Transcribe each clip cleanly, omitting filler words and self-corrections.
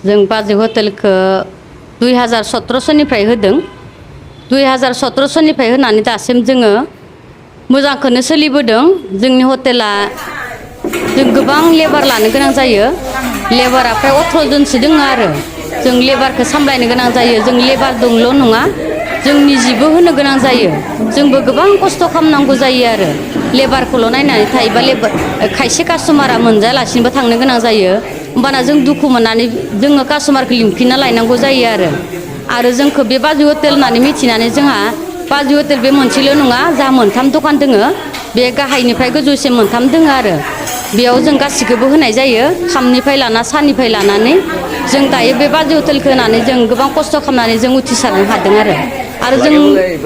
जों बाजै हटेलखौ 2017 सननिफ्राय होदों 2017 सननिफ्राय होनानै दासिम जोङो मोजांखौनो सोलिबोदों जोंनि हटेला जों गोबां लेबार लानो गोनां जायो लेबारा फ्राय 18 जनसो दङ आरो जों लेबारखौ सामलायनो गोनां जायो जों लेबार दंल' नङा जों निजिबो होनो गोनां जायो जोंबो गोबां खस्थ' खालामनांगौ जायो आरो लेबारखौल' नायनानै थायोबा खायसे कास्टमारा मोनजायालासिनोबो थांनो गोनां जायो होमबाना जों दुखु मोननानै जोङो कास्टमारखौ लिंफिनना लायनांगौ जायो आरो जोंखौ बे बाजै हटेल होननानै मिथिनानै जोंहा बाजै हटेल बे मोनसेल' नङा जोंहा मोनथाम दखान दोङो बे गाहायनिफ्राय गोजौसिम मोनथाम दोङो आरो बेयाव जों गासिखौबो होनाय जायो खामनिफ्राय लाना सानिफ्राय लानानै जों दायो बे बाजै हटेलखौ होनानै जों गोबां खस्थ' खालामनानै जों उथ्रिसारनो हादों आरो जों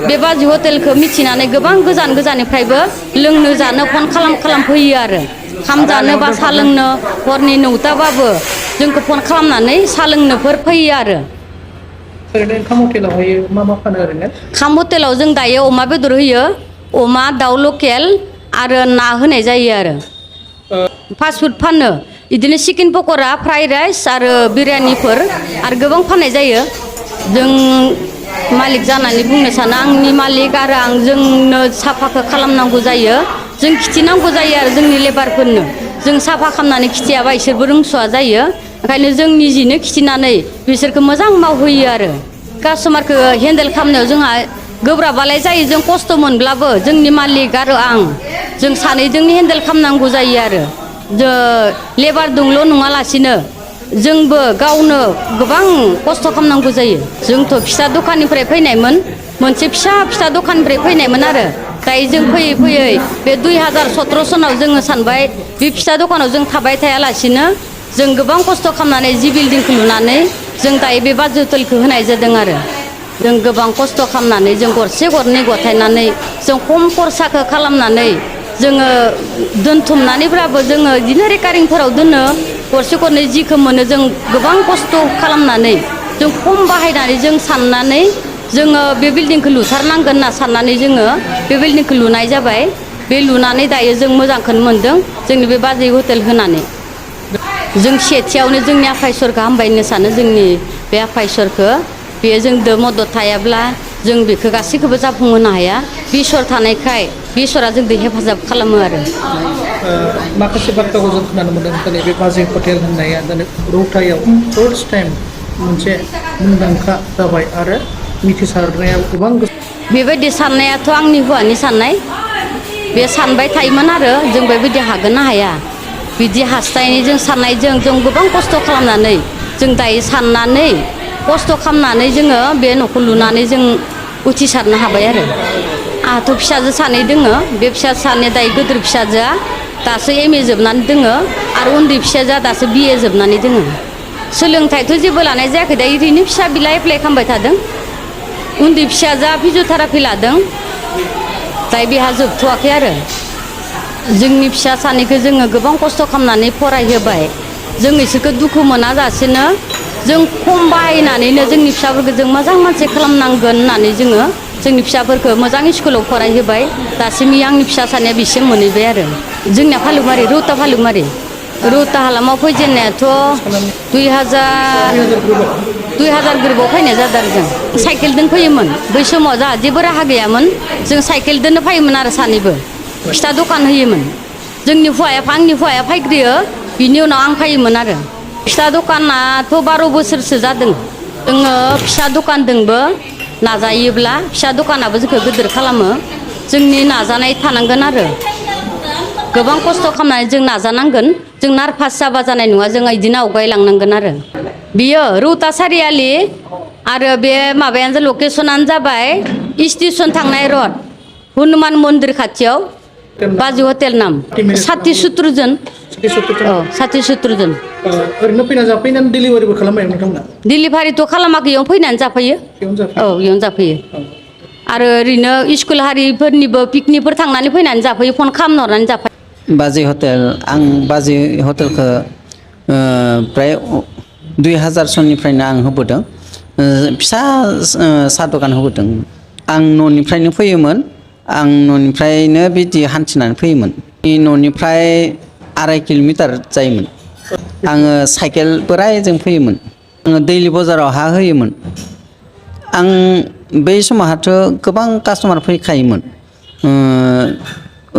बे बाजै हटेलखौ मिथिनानै गोबां गोजान गोजाननिफ्रायबो लोंनो जानो फन खालाम फैयो आरो खाम जानो बा साहा लोंनो हरनि 9टाबाबो जोंखौ फन खालामनानै साहा लोंनोफोर फैयो आरो ओरैनो खाम हटेलावहाय मा फानो ओरैनो खाम हटेलाव जों दायो अमा बेदर होयो अमा दाउ लकेल आरो ना होनाय जायो आरो फास्ट फुड फानो बिदिनो चिकेन पक'रा फ्राइड राइस आरो बिरियानिफोर आरो गोबां फाननाय जायो जों मालिक जानानै बुंनो सानो आंनि मालिक आरो आं जोंनो साफाखौ खालामनांगौ जायो जों खिथिनांगौ जायो आरो जोंनि लेबारफोरनो जों साफा खालामनानै खिथियाबा इसोरबो रोंसुआ जायो ओंखायनो जों निजिनो खिथिनानै बिसोरखौ मोजां मावहोयो आरो कास्टमारखौ हेन्डेल खालामनायाव जोंहा गोब्राबालाय जायो जों खस्थ' मोनब्लाबो जोंनि मालिक आरो आं जों सानैजोंनो हेन्डेल खालामनांगौ जायो आरो लेबार दंल' नङालासिनो जोंबो गावनो गोबां खस्थ' खालामनांगौ जायो जोंथ' फिसा दखाननिफ्राय फैनायमोन मोनसे फिसा दखाननिफ्राय फैनायमोन आरो दायो जों फैयै फैयै बे 2017 सनाव जोङो सानबाय बे फिसा दखानाव जों थाबाय थायालासिनो जों गोबां खस्थ' खालामनानै जि बिल्डिंखौ लुनानै जों दायो बे बाजै हटेलखौ होनाय जादों आरो जों गोबां खस्थ' खालामनानै जों गरसे गरनै गथायनानै जों खम खरसाखौ खालामनानै जोङो दोनथुमनानैब्लाबो जोङो बिदिनो रेकारिंफोराव दोनो गरसे गरनै जिखौ मोनो जों गोबां खस्थ' खालामनानै जों खम बाहायनानै जों साननानै जोङो बे बिल्डिंखौ लुथारनांगोन होनना साननानै जोङो बे बिल्डिंखौ लुनाय जाबाय बे लुनानै दायो जों मोजांखौनो मोनदों जोंनि बे बाजै हटेल होनानै जों सेथियावनो जोंनि आफा इसोरखौ हामबायनो सानो जोंनि बे आफा इसोरखौ बेयो जोंजों मदद थायाब्ला जों बेखौ गासैखौबो जाफुंहोनो हाया बिसर थानायखाय बिसरा जोंजों हेफाजाब खालामो आरो माखासे बाथ्राखौ जों खोनानो मोन्दों दिनै बे बाजै हटेल होननाया दिनै रौतायाव फार्स्ट टाइम मोनसे मुंदांखा जाबाय आरो मिथिसारनायाव गोबां बेबायदि साननायाथ' आंनि हौवानि साननाय बे सानबाय थायोमोन आरो जों बेबायदि हागोन ना हाया बिदि हास्थायनायजों साननायजों जों गोबां खस्थ' खालामनानै जों दायो साननानै खस्थ' खालामनानै जोङो बे न'खौ लुनानै जों उथ्रिसारनो हाबाय आरो आंहाथ' फिसाजो सानै दोङो बे फिसा सानै दायो गिदिर फिसाजोआ दासो MA जोबनानै दोङो आरो उन्दै फिसाजोआ दासो BA जोबनानै दोङो सोलोंथाइथ' जेबो लानाय जायाखै दा ओरैनो फिसा बिला एप्लाइ खालामबाय थादों उन्दै फिसाजोआ फिजिअथेरापि लादों दायो बेहा जोबथ'वाखै आरो जोंनि फिसा सानैखौ जोङो गोबां खस्थ' खालामनानै फरायहोबाय जों इसोरखौ दुखु मोनाजासेनो जों खम बाहायनानैनो जोंनि फिसाफोरखौ जों मोजां मानसि खालामनांगोन होननानै जोङो जोंनि फिसाफोरखौ मोजां स्कुलाव फरायहोबाय दासिम आंनि फिसा सानैया बिसिम मोनहैबाय आरो जोंनिया भालुकमारि रौता भालुकमारि रौता हालामाव फैजेननायाथ' 2000 गोरबोआव फैनाय जादों आरो जों साइकेलजों फैयोमोन बै समाव जोंहा जेबो राहा गैयामोन जों साइकेलजोंनो फैयोमोन आरो सानैबो फिथा दखान होयोमोन जोंनि आंनि हौवाया फैग्रोयो बिनि उनाव आं फैयोमोन आरो फिथा दखानाथ' 12 बोसोरसो जादों जोङो फिसा दखानजोंबो नाजायोब्ला फिसा दखानाबो जोंखौ गिदिर खालामो जोंनि नाजानाय थानांगोन आरो गोबां खस्थ' खालामनानै जों नाजानांगोन जों नार्भास जाबा जानाय नङा जों बिदिनो आवगायलांनांगोन आरो बियो रौता सारियालि आरो बे माबायानो लकेसनानो जाबाय स्टेसन थांनाय रड हनुमान मन्दिर खाथियाव बाजै हटेल नाम 60-70 जन साथि सुत्तुर जन ओरैनो फैनानै जाफैनानै डिलिभारिबो खालामबाय नोंथांमोना डिलिभारिथ' खालामाखै इयावनो फैनानै जाफैयो इयावनो जाफैयो आरो ओरैनो स्कुल हारिफोरनिबो पिकनिकफोर थांनानै फैनानै जाफैयो फन खालामहरनानै जाफैयो बाजै हटेल आं बाजै हटेलखौ प्राय 2000 सननिफ्रायनो आं होबोदों फिसा साहा दखान होबोदों आं न'निफ्रायनो फैयोमोन आं न'निफ्रायनो बिदि हान्थिनानै फैयोमोन न'निफ्राय 2.5 किल'मिटार जायोमोन आङो साइकेल बोरायजों फैयोमोन दैलि बाजाराव हा होयोमोन आं बै समावहाथ' गोबां कास्टमार फैखायोमोन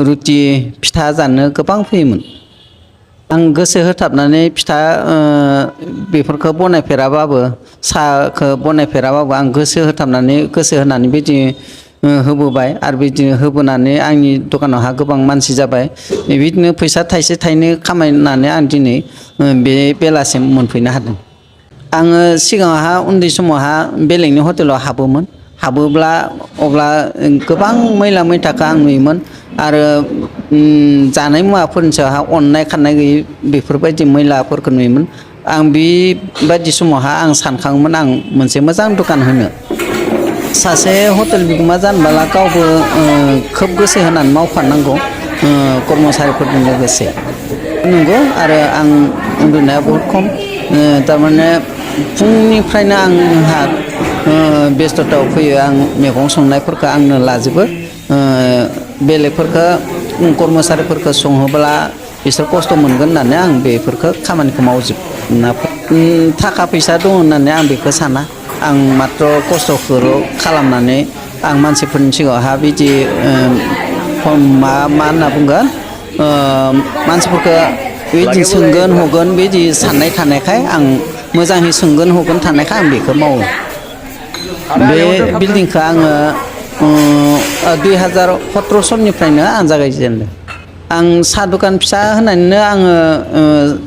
रुटि फिथा जानो गोबां फैयोमोन आं गोसो होथाबनानै फिथा बेफोरखौ बनायफेराबाबो साहाखौ बनायफेराबाबो आं गोसो होथाबनानै गोसो होनानै बिदि होबोबाय आरो बिदिनो होबोनानै आंनि दखानावहा गोबां मानसि जाबाय बिदिनो फैसा थाइसे थाइनै खामायनानै आं दिनै बे बेलासिम मोनफैनो हादों आङो सिगाङावहा उन्दै समावहा बेलेगनि हटेलाव हाबोब्ला अब्ला गोबां मैला मैथाखौ आं नुयोमोन आरो जानाय मुवाफोरनि सायावहा अननाय खाननाय गैयै बेफोरबायदि मैलाफोरखौ नुयोमोन आं बेबायदि समावहा आं सानखाङोमोन आं मोनसे मोजां दखान होनो सासे हटेल बिगोमा जानोब्ला गावबो खोब गोसो होनानै मावफानांगौ कर्मचारिफोरजों लोगोसे नंगौ आरो आं उन्दुनाया बहुद खम थारमाने फुंनिफ्रायनो आंहा बेस्थ'थायाव फैयो आं मैगं संनायफोरखौ आंनो लाजोबो बेलेगफोरखौ कर्मचारिफोरखौ संहोब्ला बिसोर खस्थ' मोनगोन होननानै आं बेफोरखौ खामानिखौ मावजोबना थाखा फैसा दं होननानै आं बेखौ साना आं मात्र खस्थ'खौ खालामनानै आं मानसिफोरनि सिगाङावहा बिदि मा होनना बुंगोन मानसिफोरखौ बिदि सोंगोन हगोन बिदि साननाय थानायखाय आं मोजाङै सोंगोन हगोन थानायखाय आं बेखौ मावो बे बिल्डिंखौ आङो 2017 सननिफ्रायनो आं जागायजेनदों आं साहा दखान फिसा होनानैनो आङो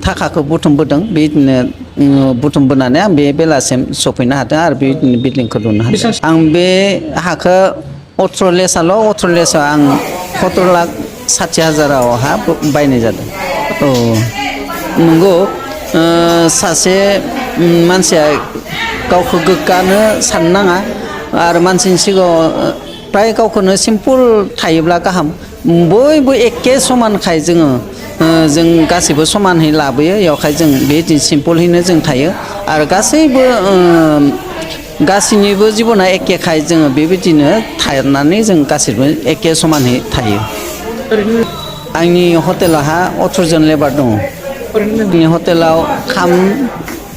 थाखाखौ बुथुमबोदों बिदिनो बुथुमबोनानै आं बे बेलासिम सफैनो हादों आरो बिदिनो बिल्डिंखौ लुनो हादों आं बे हाखौ 18 लेसाल' 18 लेसाव आं 17,60,000 हा बायनाय जादों औ नंगौ सासे मानसिया गावखौ गोग्गानो साननो नाङा आरो मानसिनि सिगाङाव प्राय गावखौनो सिम्पोल थायोब्ला गाहाम बयबो एखे समानखाय जों गासैबो समानहै लाबोयो बेयावखाय जों बेबायदि सिम्पोलहैनो जों थायो आरो गासैनिबो जिबना एखेखाय जोङो बेबायदिनो थानानै जों गासैबो एखे समानहै थायो आंनि हटेलावहा 18 जन लेबार दङ जोंनि हटेलाव खाम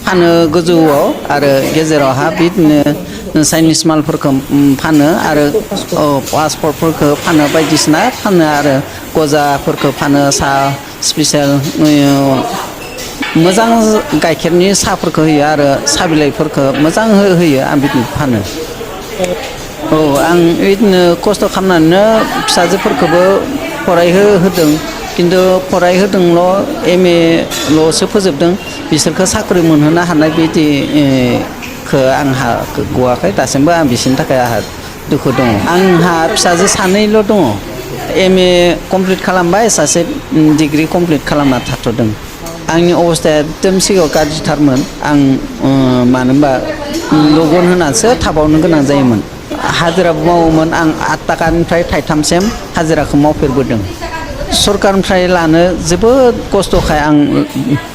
फानो गोजौआव आरो गेजेरावहा बिदिनो चाइनिस मालफोरखौ फानो आरो पासपर्टफोरखौ फानो बायदिसिना फानो आरो गजाफोरखौ फानो साहा स्पेसियेल मोजां गाइखेरनि साहाफोरखौ होयो आरो साहा बिलाइफोरखौ मोजां होयो आं बिदिनो फानो औ आं बिदिनो खस्थ' खालामनानैनो फिसाजोफोरखौबो फरायहोदों खिन्थु फरायहोदोंल' MA ल'सो फोजोबदों बिसोरखौ साख्रि मोनहोनो हानाय बिदिखौ आंहा गवाखै दासिमबो आं बिसोरनि थाखाय आंहा दुखु दङ आंहा फिसाजो सानैल' दङ MA कमप्लिट खालामबाय सासे डिग्रि कमप्लिट खालामना थाथ'दों आंनि अबस्थाया एकदम सिगाङाव गाज्रिथारमोन आं मानो होनबा लगन होनानैसो थाबावनो गोनां जायोमोन हाजिराबो मावोमोन आं 8 थाखानिफ्राय थाइथामसिम हाजिराखौ मावफेरबोदों सरकारनिफ्राय लानो जोबोद खस्थ'खाय आं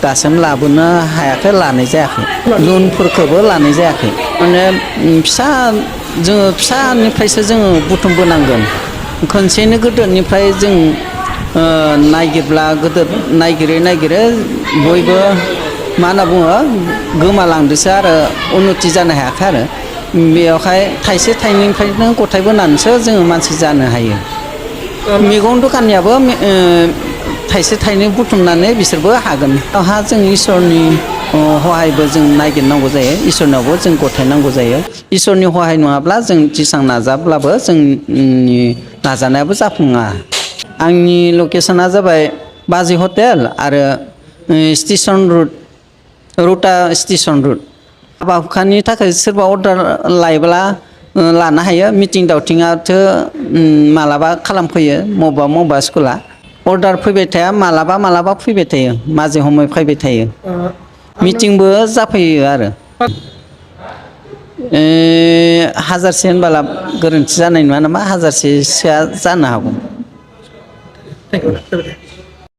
दासिम लाबोनो हायाखै लानाय जायाखै लनफोरखौबो लानाय जायाखै माने जोङो फिसानिफ्रायसो जोङो बुथुमबोनांगोन खनसेनो गोदोनिफ्राय जों नागिरब्ला गोदोर नागिरै बयबो मा होनना बुङो गोमालांदोसो आरो उन्नति जानो हायाखै आरो बेयावहाय थाइसे थाइनैनिफ्रायनो गथायबोनानैसो जोङो मानसि जानो हायो मैगं दखानियाबो थाइसे थाइनै बुथुमनानै बिसोरबो हागोन हा जों इसोरनि हहायबो जों नागिरनांगौ जायो इसोरनावबो जों गथायनांगौ जायो इसोरनि हहाय नङाब्ला जों जेसां नाजाब्लाबो जोंनि नाजानायाबो जाफुङा आंनि लकेसना जाबाय बाजै हटेल आरो स्टेसन रुटा स्टेसन रुट हाबा हुखानि थाखाय सोरबा अर्डार लायोब्ला लानो हायो मिटिं दावथिङाथ' मालाबा खालामफैयो मबेबा स्कुला अर्डार फैबाय थाया मालाबा फैबाय थायो माजे हमै फैबाय थायो मिटिंबो जाफैयो आरो 1000 होनबोला गोरोन्थि जानाय नङा नामा 1000सोआ जानो हागौ थेंक इउ